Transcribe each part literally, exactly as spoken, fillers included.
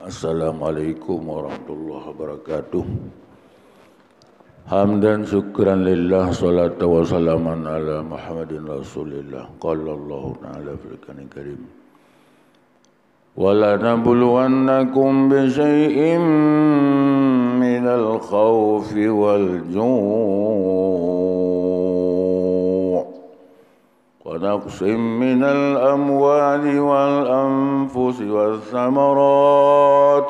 Assalamualaikum warahmatullahi wabarakatuh. Hamdan syukran lillah, salatu wa salaman ala Muhammadin Rasulillah. Qala Allahu Ta'ala fil Qur'anil Karim, "Wa lanabluwannakum bi syai'im minal khawfi wal ju'." Wa naqsim minal amwali wal anfusi wath thamarat,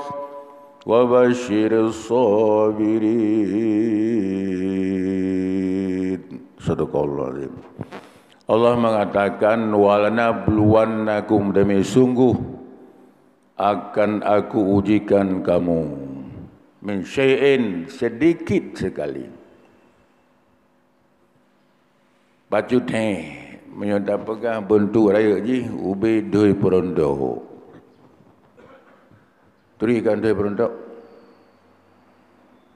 wa basyiris sabirin. Sadaqallahul azim. Allah mengatakan, "Wa lanabluwannakum," demi sungguh akan Aku ujikan kamu, "min syai'in," sedikit sekali. Bacut heh, meunyoe tapeugah beuntuk rayeuk jih, ubé doi peuruntôk. Turi kan doi peuruntôk?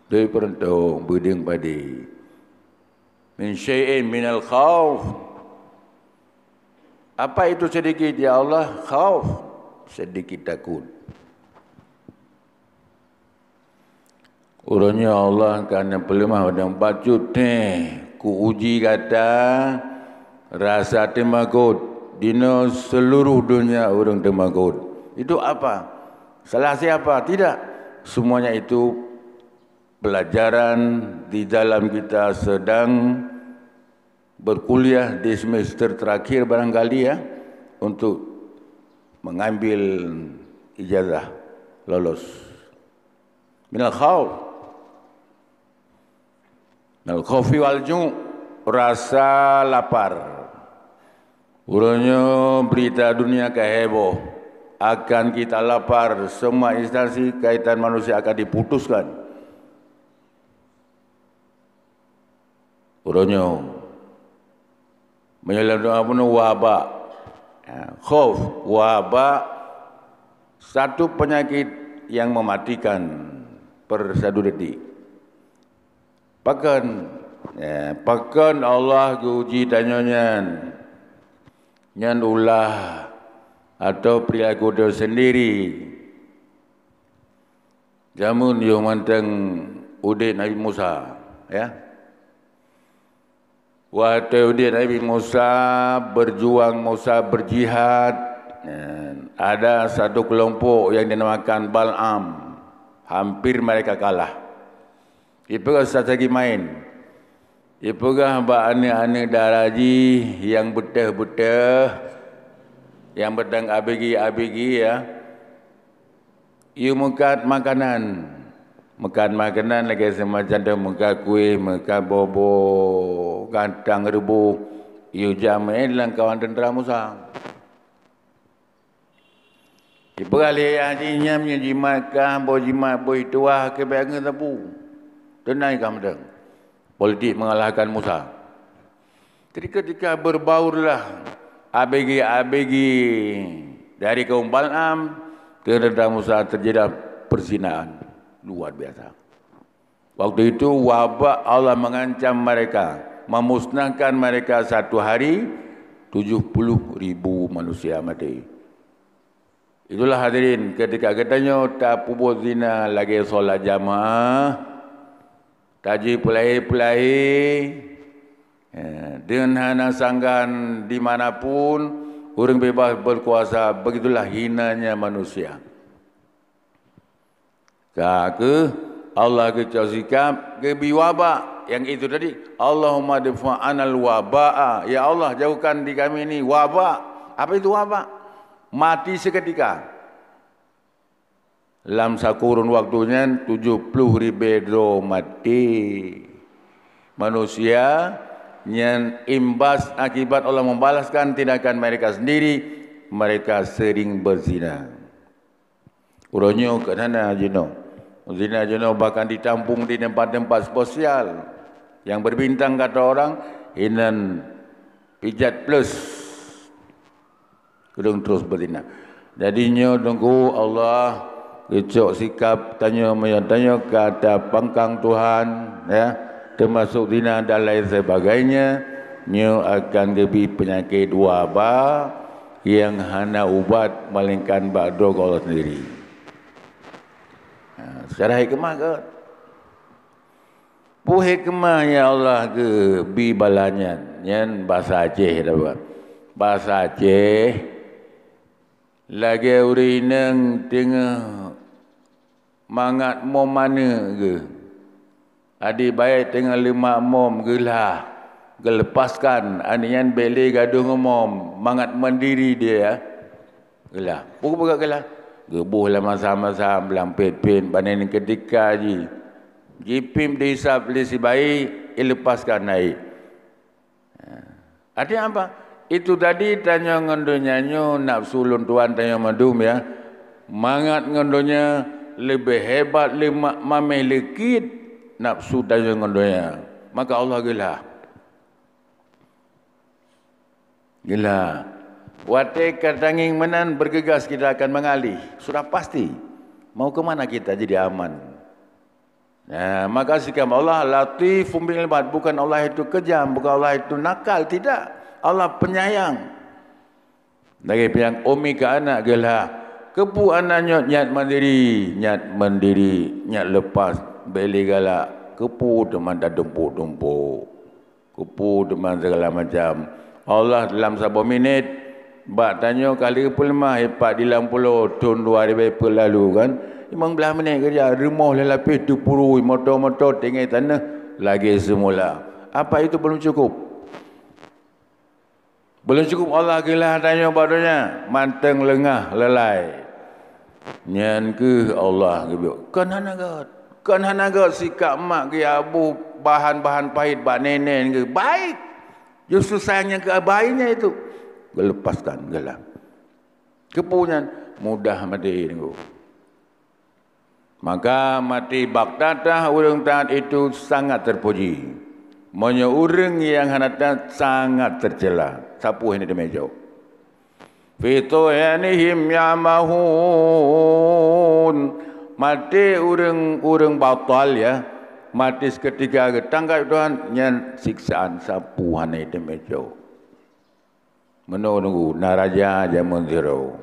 Doi peuruntôk, beudeueng padé. "Min syai'in minal khauf." Apa itu sedikit, ya Allah? Khauf, sedikit takut. Uroe nyoe Allah ka neupeuleumah dan bacut teh kuuji gata rasa teumakot. Dinoe seluruh donya ureuëng teumakot. Itu apa? Salah siapa? Tidak. Semuanya itu pelajaran di dalam kita sedang berkuliah di semester terakhir barangkali, ya, untuk mengambil ijazah lulus. Minal khauf. Minal khaufi wal ju', rasa lapar. Uroe nyoe berita dunia ka heboh, akan kita lapar, semua instansi kaitan manusia akan diputuskan. Uroe nyoe, meunyoe lam doa bunoe wabak. Ya, khauf, wabak, satu penyakit yang mematikan per satu detik. Pakon, ya, pakon Allah geuji tanyoe nyan? Nyan ulah atau perilaku tanyoe sendiri. Jameun yoh mantong udeb Nabi Musa, ya. Watée udeb Nabi Musa, berjuang Musa berjihad, ada satu kelompok yang dinamakan Bal'am. Hampir mereka kalah. Ipeugah sasaji main. Ipeugah bak aneuëk-aneuëk dara jih nyang beuteh-beuteh, nyang beutang abegi-abegi, ya. Yue meukat makanan. Meukat makanan lagée seumacam tu, meukat kueh, meukat bobo, gantang reubôh. Yue jak meu'én lam kawan teuntra Musa. Jipeugah lé ayah jih nyan, meunyoe jimat kah, boh jimat boh tuwah keu bék ngon sapeue. Teunai ka meudeung. Politik mengalahkan Musa. Jadi ketika berbaurlah abegi-abegi dari kaum Bal'am, terhadap Musa terjadi perzinaan luar biasa. Waktu itu wabak Allah mengancam mereka, memusnahkan mereka satu hari, tujuh puluh ribu manusia mati. Itulah hadirin, ketika geutanyoe tapeubuet zina lagée sholat jamaah, taji peulahé-peulahé, eh, deungon hana sanggahan dimanapun, ureuëng bebas berkuasa, begitulah hinanya manusia. Ka kheueh Allah geucok sikap, geubri wabak. Nyang itu tadi, "Allahumma dfa' anal waba'a." Ya Allah, jauhkan di kami ini wabak. Apa itu wabak? Mati seketika. Lam sakurun waktu nyan, tujoh ploh ribée droe maté manusia, nyan imbas akibat Allah membalaskan tindakan mereka sendiri, mereka sering berzina. Uroe nyoe keunan zina jinoe. Zina jinoe bahkan ditampung di tempat-tempat spesial yang berbintang, kata orang, inan pijat plus. Keudong terus beuzina. Jadi nyoe teungku Allah geucok sikap tanyoe meunyoe tanyoe ka tapangkang Tuhan, ya, termasuk zina dan lain sebagainya, nyoe akan geubri peunyakét waba nyang hana ubat melainkan bak droe Allah sendiri. Secara hikmah kan? Peue hikmah nyang Allah geubi bala nyan? Nyan basa Aceh dah buat. Basa Aceh, lagée ureuëng inong teungoh mangat mom aneuëk geuh. Adik baét teungoh leumak mom geulah, geulepaskan aneuëk nyan bék lé gadôh ngon mom, mangat mandiri dia. Geulah. Peue geupeugah geulah? Geuboh lam masa-masa blang pét-pét, bak nyan keutika jih. Jipiep dihisab lé sibayi, ilepaskan hai. Artinya apa? Itu tadi tanyoe ngon donya nyoe, nafsu lôn tuan tanyoe mandum ya. Mangat ngon donya leubeh hebat leumak mameh leukit nafsu tanyoe ngon donya. Maka Allah geulah. Gila. Watée ka tangieng meunan, bergegas kita akan mengalih. Sudah pasti. Mau ke mana kita jadi aman? Nah, maka sikap Allah latifun bil ibad. Bukan Allah itu kejam, bukan Allah itu nakal, tidak. Allah penyayang. Lagée piang umi ke anak geulah. Keupeue anak nyoe nyat mandiri, nyat mandiri, nyat lepas, bék lé galak. Keupeue teuma tatumpok-tumpok. Keupeue teuma segala macam. Allah dalam saboh minét, bak tanyoe ka lheueh peuleumah ipat di lam pulo thon dua ribée peuet lalu kan. Limong blaih minét keujak, rumoh lhée lapéh teupurui, moto-moto tinggai tanoh lagée seumula. Apa itu belum cukup? Belum cukup Allah geulah tanyoe bak donya, mantong leungah leulai. Nyan keuh Allah geubiyok. Kon hana gét. Kon hana gét sikap mak geuyabu bahan-bahan pahit bak nenek geuh. Baik. Justru sayangnya keu bayinya itu. Geulepaskan geulah. Keupeue nyan? Mudah maté nunggu. Maka maté bak taat ureuëng taat itu sangat terpuji. Meunyoe ureuëng nyang hana taat sangat tercela. Sapeue hana teumé jaweueb? Fi tughyanihim ya'mahun. Maté ureuëng-ureuëng batal ya. Maté seketika geutanggai Tuhan nyan siksaan sapeue hana teumé jaweueb. Meunoe nunggu, na raja jameun sidroe.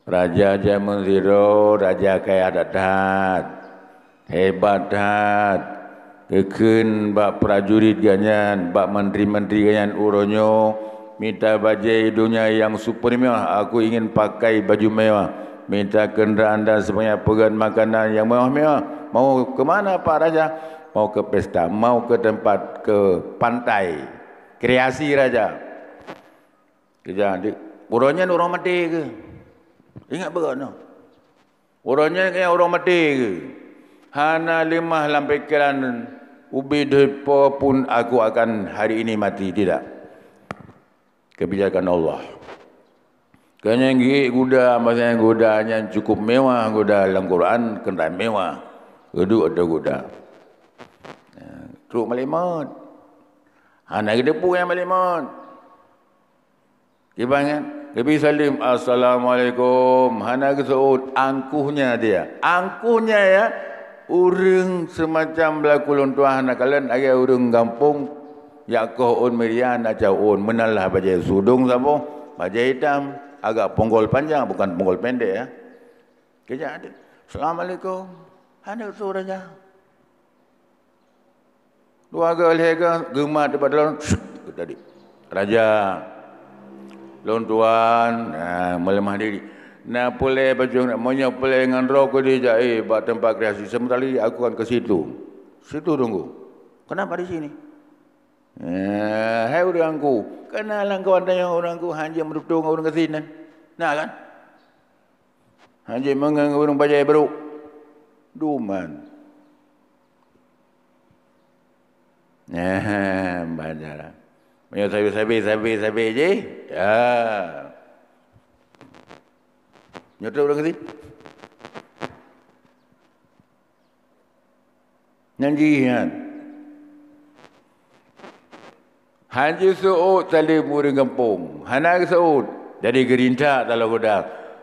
Raja jameun sidroe, raja kaya that-that, hebat that. Geukheun bak prajurit geuh nyan, bak mantri-mantri geuh nyan uroe nyoe, mita bajée donya nyang super mewah, aku ingin pakai baju mewah. Mita kendaraan dan semuanya peugét makanan nyang mewah-mewah. Mau ke mana, Pak Raja? Mau ke pesta, mau ke tempat, ke pantai. Kreasi raja. Keujak, uroe nyan uroe maté geuh. Ingat beugét nyoe. Uroe nyan keuh uroe maté geuh. Hana leumah lam pikeran ubit deuh po pun aku akan hari ini mati, tidak. Kebijakan Allah. Keu nyang geuék guda, masa nyan guda nyan cukup mewah, guda lam Quran keunan mewah. Geuduek ateueh guda. Trok malaikat. Hana geuteupeue nyang malaikat. Kiban nyan, Nabi saleuem, "Assalamualaikum." Hana geuseuôt, angkuhnya dia. Angkuhnya ya, ureuëng seumacam beulaku lôn tuan hana kalon lagée ureuëng gampông, jak koh ôn meuria na cawöng, meunan lah bajée sudong saboh, bajée itam, agak ponggol panjang bukan ponggol pendek ya. Keujak dia, "Assalamualaikum." Hana geuseuôt raja. Dua geuh lhée geuh geumat bak dalam tadi. Raja, lôn tuan, nah, meuleumah diri. Na peureulée bajeueng, meunyoe peureulée ngon droe keudeh jak éh bak teumpat kreasi, seumeuntara aku akan ke situ. Situ tunggu. Kenapa di sini? Eh, hai ureuëng angku, kana lam kawan tanyoe ureuëng angku hanjeuet meututoe ngon ureuëng gasien nyan. Na kan? Hanjeuet meungon ureuëng bajée brok. Duman. Nah, banyak. Meunyoe sabe-sabe, sabe-sabe jih, ya. Nyoe trok ureuëng gasien. Nyan jih nyan. Hana geuseuôt saleuem ureuëng gampông. Hana geuseuôt. Jadi geurintak taloe geuda.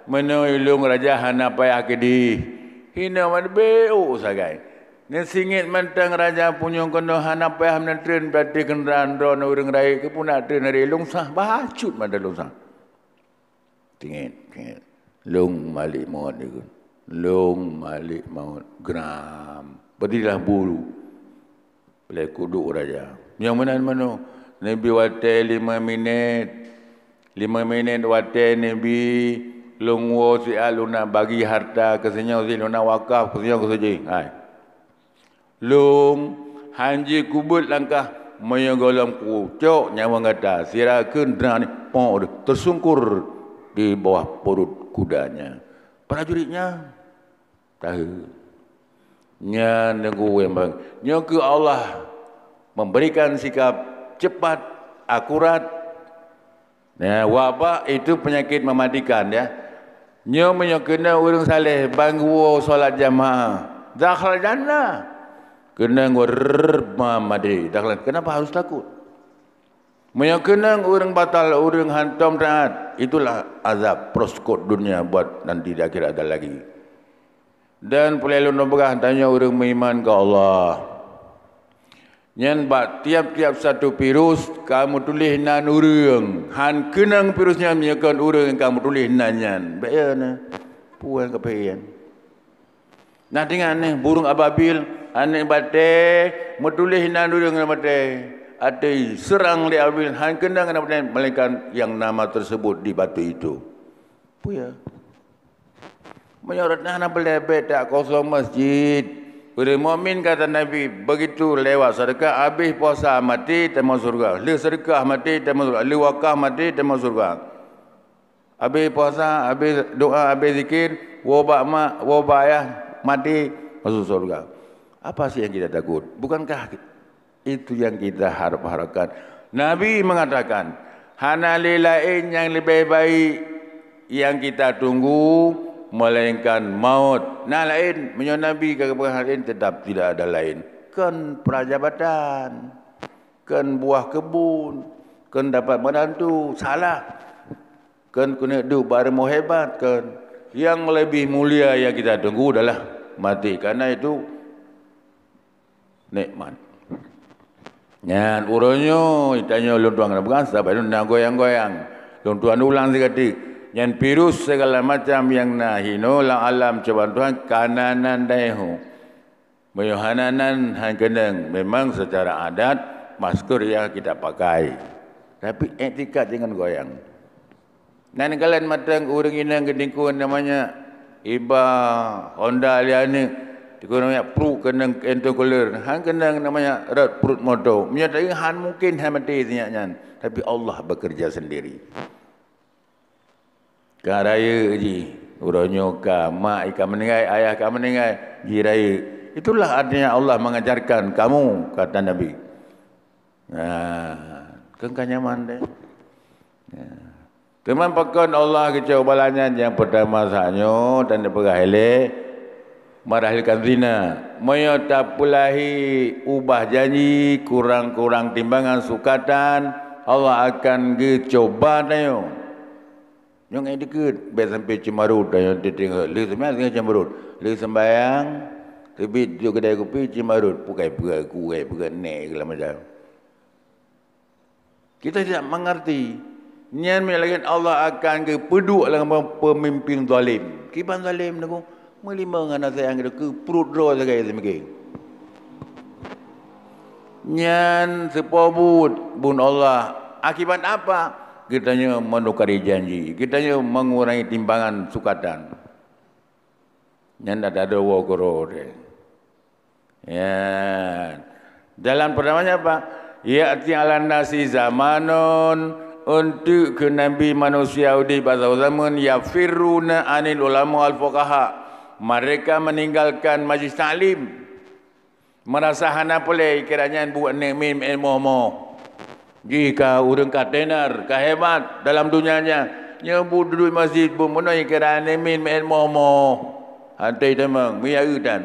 Meunoe ilong raja hana payah keudeh. Hinoe man beu sagai. Neusingét mantong raja punyueng keunoe hana payah meuneutreun berarti keundaraan droe ureuëng rayeuk keupeue na treun hari lungsah bacut mantong lungsah. Tingét, tingét. Lông malik meuot ikut. Lôn Malik Maut, gram. Berdirilah bulu. Plé kuduk raja. Nyang meunan manoe, neubi watée lima minét. Lima minét watée neubi, lôn woe siat lôn na bagi harta keu sinyoe, si lôn na wakaf keu sinyoe, keu si jih. Hai. Lôn han jikubeuet langkah meunyoe gohlom kucok nyawöng gata, sira kheun droeneuh po teusungkur di bawah peuruet kudanya. Prajurit nyan tahe. Nyan teungku nyang bang. Nyoe keuh Allah memberikan sikap cepat, akurat. Ya, wabak itu penyakit mematikan, ya. Nyoe meunyoe keuneuk ureuëng saleh ban geuwoe salat jamaah, dakhala jannah. Keuneuk ureuëng mati, dakhala. Kenapa harus takut? Meunyoe keuneuk ureuëng batal, ureuëng hantom taat, itulah azab proskot dunia buat nanti di akhirat ada lagi. Dan peureulee lôn peugah, tanyoe ureuëng meuiman keu Allah. Nyan bak tiab-tiab satu virus ka meutuléh nan ureuëng, han keunong virus nyan meunyoe kon ureuëng nyang ka meutuléh nan nyan. Bék ya na, puan ka peuyan. Nah, deungon neh, burung ababil, aneuëk batée, meutuléh nan ureuëng nyang batée. Ateueh seurang lé ababil, han keunong nyang batée, melainkan yang nama tersebut di batu itu. Peue ya? Meunyoe rot na hana peureulée bék takosong masjid. Ureuëng mukmin, kata Nabi, begitu lewat seudeukah, habéh puasa maté tamong syeuruga, lheueh seudeukah maté tamong syeuruga, lheueh wakaf maté tamong syeuruga. Habéh puasa, habéh doa, habéh zikir, woe bak mak, woe bak ayah, maté, masuk syeuruga. Apa sih yang kita takut? Bukankah itu yang kita harap-harapkan? Nabi mengatakan, hana lé laén nyang leubeh baik nyang kita tunggu, melainkan maut. Na laén, meunyoe Nabi ka geupeugah laén, tetap tidak ada laén. Kon prajabatan, kon buah kebun, kon dapat menantu, salah. Kon keuneuk duek bak rumoh hebat, kon. Yang lebih mulia yang kita tunggu adalah mati. Karena itu nikmat. Nyan uroe nyoe, tanyoe lôn tuan keuneuk peugah, sabab nyoe na goyang-goyang. Lôn tuan ulang sigatik. Nyan virus segala macam yang na hino lam alam cobaan Tuhan, kana nan daihu. Meunyoe hana nan, han keunong, memang secara adat masker yang kita pakai. Tapi iktikad jangan goyang. Nan kalon mantong ureuëng inong geutingkue namanya iba Honda lé aneuëk, dikue namanya pruet keunong entong kuler, han keunong namanya rot pruet moto. Meunyoe teuingat han mungkin han maté sinyak nyan, tapi Allah bekerja sendiri. Ka rayeuk jih, uroe nyoe ka mak ka meuninggai, ayah ka meuninggai, jirayeuk. Itulah artinya Allah mengajarkan kamu, kata Nabi. Nah, kan ka nyaman deh. Ya. Teuma pakon Allah geucok bala nyan? Nyang peurtama saát nyoe, dan dipeugah ilée, meurahilkan zina. Meunyoe tapeulahi ubah janji, kurang-kurang timbangan sukatan, Allah akan geucoba tanyoe. Nyang ék dikeue, bék sampoe ceumarot tanyoe teutinggai. Lheueh seumbayang ceumarot, lheueh seumbayang teubiet duek keudai kupi ceumarot, pukai peue, kukai peue, nek segala macam. Kita tidak mengerti. Nyan meunyoe lagée Allah akan geupeuduek lam peumimpin zalim. Kiban zalim nyoe, meulimong hana sayang geuh, keu pruet droe sagai seumiké. Nyan seupôt buet bunoe Allah. Akibat apa? Geutanyoe meunukari janji, geutanyoe mengurangi timbangan sukatan. Nyan dak tadoe woe keudroe. Ya. Jalan pertamanya apa? Ya'ti 'alan nasi zamanun, untuk keu Nabi manusia udeb bak zaman, yafirruna 'anil ulama wal fuqaha. Mereka meninggalkan majlis taklim. Meurasa hana puléh, kira nyan buet nyan min meu'en moh-moh. Jih ka ureuëng ka tenar, ka hebat dalam donya nyan. Nyoe buet duduek masjid buet meunoe kira nyan min meu'en moh-moh. Hantei teumang, meuyaeu tan.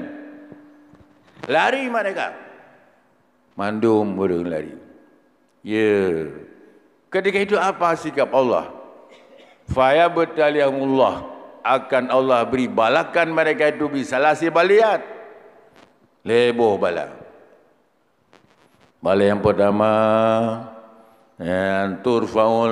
Lari mereka. Mandum ureuëng lari. Ya. Ketika itu apa sikap Allah? Fayabtaliyahumullah, akan Allah beri balakan mereka itu bisalasi baliyat. Lhée boh bala. Bala nyang peurtama, nyan turfaul,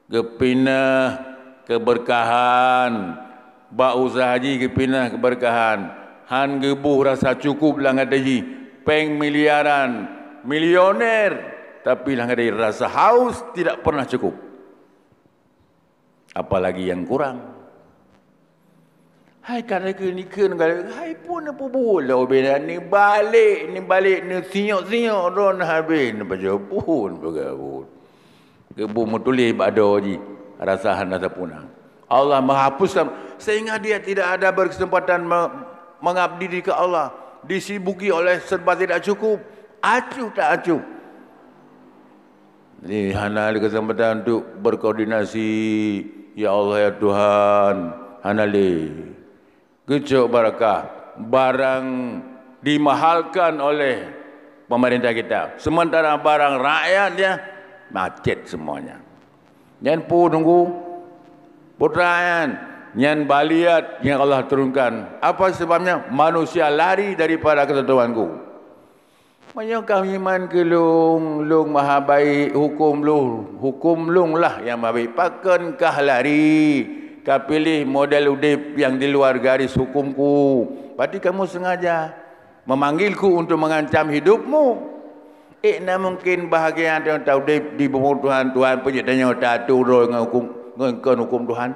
geupinah keberkahan, Bak usaha jih geupinah keubeurkahan, han geuboh rasa cukup lam até jih, péng miliaran, milioner, tapi lam até jih rasa haus tidak pernah cukup. Apalagi yang kurang. Hai ka lagèe nikeue, hai pun neupeubuet lom ubé nyan, neubalek, neubalek, neusinyok-sinyok droe neuhabéh, neupajoh pun peugah buet. Geubu meutuléh bak doe jih, rasa hana sapeue na. Allah menghapuskan, sehingga dia tidak ada berkesempatan me-, mengabdi di ke Allah, disibuki oleh serba tidak cukup, acuh tak acuh. Jadi, hana lé kesempatan untuk berkoordinasi, "Ya Allah, ya Tuhan," hana lé. Geucok barakah, barang dimahalkan oleh pemerintah kita, sementara barang rakyat dia macet semuanya. Nyan peue teungku? Putra nyan, nyan baliat yang Allah turunkan. Apa sebabnya? Manusia lari daripada ketentuan-Ku. Meunyoe ka iman keu lôn, lôn maha baik, huköm lôn, huköm lôn lah nyang maha baik. Pakon kah lari, ka piléh model udép nyang di luar garis huköm-Ku? Berarti kamu sengaja memanggil-Ku untuk mengancam hidupmu. Ék na mungkin bahagia tanyoe taudép di bumoe Tuhan, Tuhan peujeuet tanyoe taturot ngon huköm, ngon kon huköm Tuhan?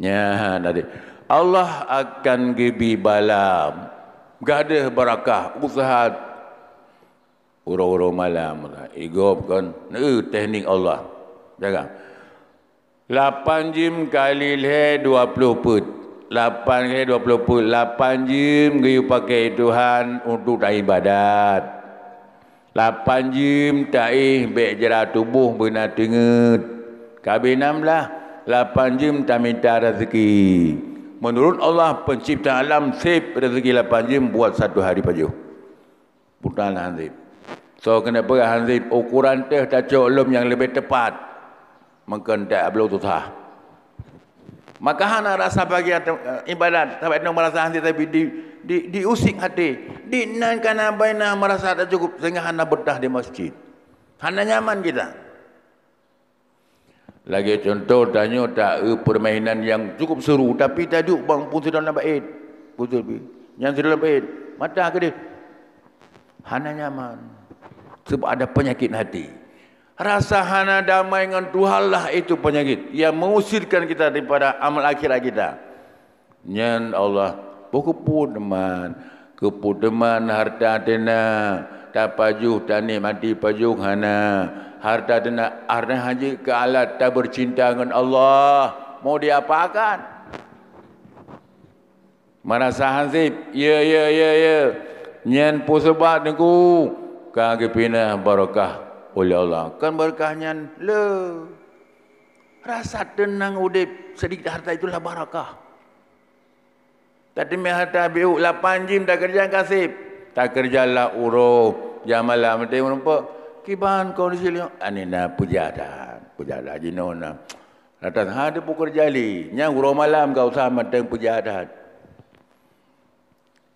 Nyan tadi, Allah akan geubri bala, gadôh barakah usaha uroe-uroe malam. Igop kon, neu teknik Allah. Jaga. Lapan jim kali lhèe dua ploh peuet. Lapan kali dua ploh peuet, lapan jim geuyue paké Tuhan untuk taibadat. Lapan jim taéh bèk jra tuboh beuna teungeut. Ka abéh nam blah, lapan jim tamita raseuki. Meunurot Allah, pencipta alam, sép raseuki lapan jim buat satu hari pajoh. Putra lam hansép. Soe keuneuk peugah hansép, ukuran teuh tacok lom nyang leubeh teupat. Meukeundak bloe susah. Maka hana rasa bahagia te-, eh, ibadat, sampai nyoe meurasa hana tapi di, di, diusik hati. Di nan kana baina meurasa tak cukup sehingga hana betah di masjid. Hana nyaman kita. Lagèe contoh tanyoe ta-, eh, permainan yang cukup seru, tapi taduek bang pun sidroe lam bait. Betul pi. Nyang sidroe lam bait, mata keudeh. Hana nyaman. Sebab ada penyakit hati. Rasa hana damai ngon Tuhanlah itu penyakit yang mengusirkan kita daripada amal akhirat kita. Nyan Allah, peukeupeue teuma, keupeue teuma harta teuna, tapajoh, tanikmati pajoh hana. Harta teuna, harta hana jeuet keu alat tabercinta ngon Allah. Mau diapakan? Meurasa hansép, ya, ya, ya, ya. Nyan peue sabab teungku ka geupinah barakah uleh Allah. Kan barakah nyan le. Rasa teunang udép, sedikit harta itulah barakah. Tateumé harta biuk lapan jim takeureuja ka sép. Takeureuja lam uroe, jam malam teuh meurumpok. Kiban kondisi lé, aneuëk na peujah that, peujah that jinoe na. Lantas hana teupeu keureuja lé, nyang uroe malam ka usah mantong peujah that.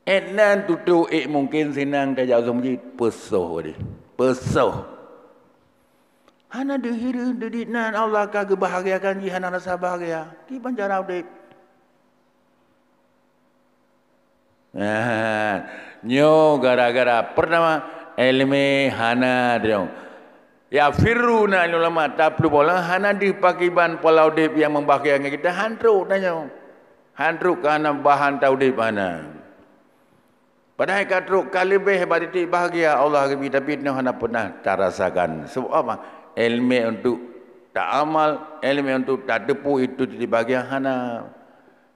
Ék nan tutoe ék mungken sinang tajak u meuseujid, peusoh deh. Peusoh. Hana deuh hireuen deuh dit nan Allah ka geubahgiakan jih hana rasa bahgia. Kiban cara udép. Nah, nyoe gara-gara pertama, iéleumé hana deungoe. Yafirruna anil ulama, tapeuleupah ulama hana deuh pakriban pola udép nyang meubahgiakan kita, han trok tanyoe. Han trok ka hana bahan taudép hana. Padahai ka trok ka leubeh bak titik bahgia Allah geubri, tapi nyoe hana peunah tarasakan. Sebab apa? Iéleumé untuk taamal, iéleumé untuk tateupeue itu titik bahgia hana.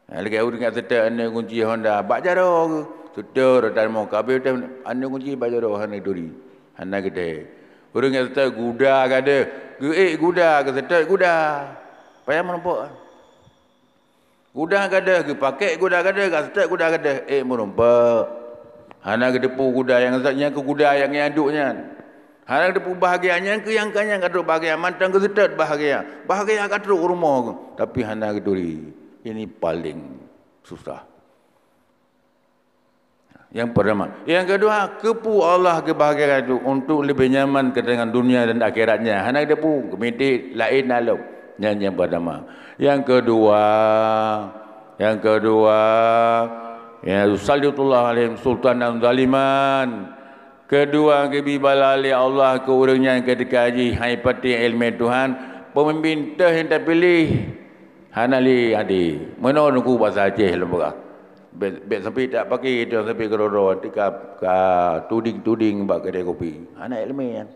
Ha, lagèe ureuëng nyang seutôt aneuk gunci Honda bak jaroe geuh. Seutôt rot tanoh ka abéh teuh aneuk gunci bak jaroe hana geuturi. Hana geuteuhe. Ureuëng nyang seutôt guda gadôh, geuék guda, geuseutôt guda. Payah meurumpok. Guda gadôh, geupakék guda gadôh, geuseutôt guda gadôh, ék meurumpok. Hana geuteupeue guda nyang seutôt nyan keu guda nyang geuaduk nyan. Hana geuteupeue bahgia nyan keu nyang ka nyan ka trok bahgia, mantong geuseutôt bahgia. Bahgia ka trok u rumoh geuh, tapi hana geuturi. Ini paling susah. Nyang pertama. Nyang kedua, keupeue Allah geubahgiakan itu untuk leubeh nyaman keuteunangan dunia dan akhiratnya. Hana geuteupeue, keumiték laén na lom. Nyan nyang pertama. Nyang keudua, nyang keudua, ya, yusallitullahu alaihim sultanan zaliman. Keudua, geubri bala lé Allah keu ureuëng nyan keudeuka jih hai patéh iéleumé Tuhan, peumimpin teuh nyang tapiléh hana lé adé. Meunoe Teungku basa Aceh lôn peugah. Bèk, bèk sampai tak pakai itu sampai keudroe-droe, nanti ka, ka tuding-tuding bak keudè kopi. Hana iéleumé nyan.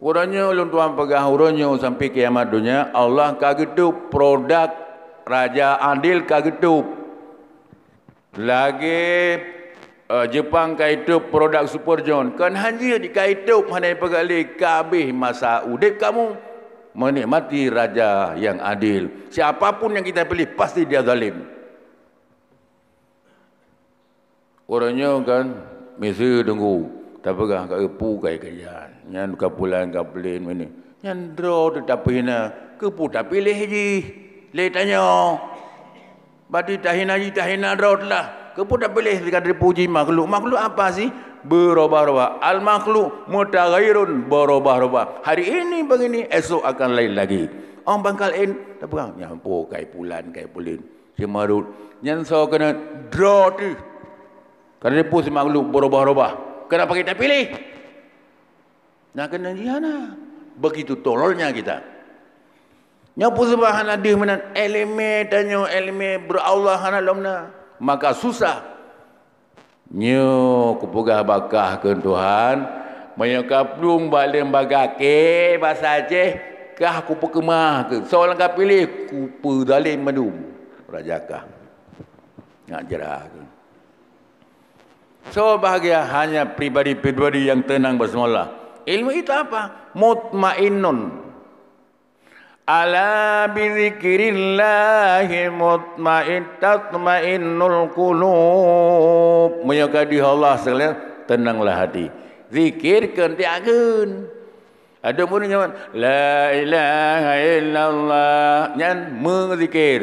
Uroe nyoe lôn tuan peugah, uroe nyoe sampai kiamat donya, Allah ka geutôb produk Raja Adil ka geutôb. Lagèe, eh, Jepang ka itôb produk Super John. Kon hanjeuet ka itôb hana ipeugah lé ka habéh masa udép kamoe. Menikmati Raja yang adil. Siapa pun yang kita pilih, pasti dia zalim. Uroe nyoe kan, miseue Teungku, tapeugah ka eu pu kai keujah. Nyan ka pulan ka pulen meunan. Nyan droe teuh tapeuhina, keupeue tapiléh jih lé tanyoe. Berarti tahina jih, tahina droe teuh lah. Keupeue tapiléh ka teupuji makhluk? Makhluk apa sih? Beurobah-robah. Al-makhluk mutaghayyirun, beurobah-robah. Hari ini begini, esok akan lain lagi. Ong bangkal en, tapeugah, nyan po kai pulan, kai pulen. Seumarot. Nyan soe keunan? Droe teuh. Ka teupeue si makhluk beurobah-robah. Keunan pakai tapiléh. Nah, keunan jih hana. Begitu tololnya kita. Nyoe peue sabab hana deuh meunan? Iéleumé tanyoe, iéleumé beuallah hana lom na. Maka susah. Nyoe kupeugah bak kah kheun Tuhan, meunyoe ka plueng bak lembaga kèe basa Aceh, kah kupeukeumah kheun. Soe nyang ka piléh, kupeuzalem mandum raja kah. Nak jra kheun. Soe bahagia? Hanya pribadi-pribadi yang tenang bersama Allah. Ilmu itu apa? Mutmainnun. Ala bizikrillahi mutmain-, tatmainnul qulub. Meunyoe ka deuh Allah sekalian, tenanglah hati. Zikir keu tiak geun. Ada murit nyan, "La ilaha illallah." Nyan meuzikir.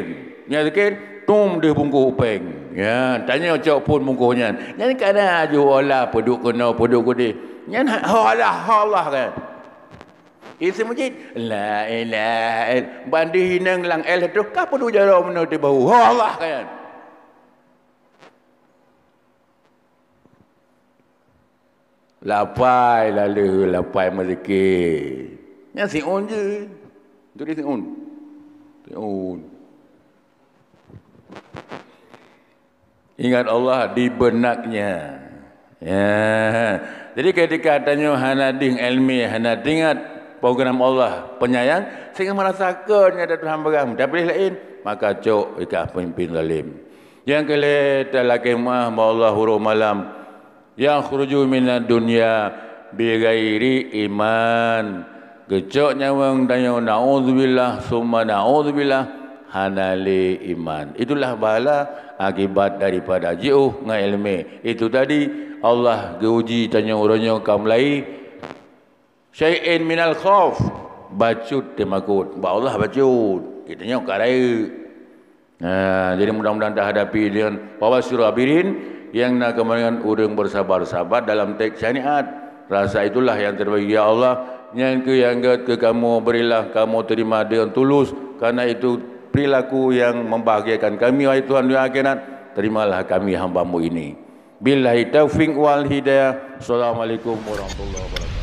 Nyan zikir, tum deuh bungkôh péng. Ya, tanyoe cok phôn bungkôh nyan. Nyan kana aju Allah, peuduek keunoe, peuduek keudeh. Nyan ha-, ho Allah, ho Allah kan. Iseum meuseujid, "La ilaha ill-," ban deuh inong lam L tu ka peuduek jaroe meunoe teuh bahu. Ho Allah kan. Lapai lalu, lapai meuzikir. Nyan siôn je. Tuléh siôn. Siôn. Ingat Allah di benaknya. Ya. Jadi, ketika tanyoe hana deuh iéleumé, hana teuingat program Allah penyayang, sehingga merasa kon nyang ada Tuhan peugah, tapi laén, maka cok ikah pemimpin zalim. Nyang keu lhèe, talakèe meu'ah bak Allah uroe malam. Yakhruju minad dunya bighairi iman. Geucok nyawöng tanyoe, naudzubillah, summa naudzubillah, hana lé iman. Itulah bala akibat daripada jiôh ngon iéleumé. Itu tadi, Allah geuuji tanyoe uroe nyoe ka mulai syai'in minal khauf, bacut teumakot. Bak Allah bacut. Geutanyoe ka rayeuk. Nah, jadi mudah-mudahan tahadapi dengan, wa basyirus sabirin, nyang na keumangan ureuëng bersabar-sabar dalam teks syariat. Rasa itulah yang terbaik, ya Allah. Nyang keu nyang gét keu kamoe, berilah kamoe terima dengan tulus, karena itu perilaku yang membahagiakan kami, wahai Tuhan dunia akhirat. Terimalah kami hamba-Mu ini. Billahi taufiq wal hidayah. Assalamualaikum warahmatullahi wabarakatuh.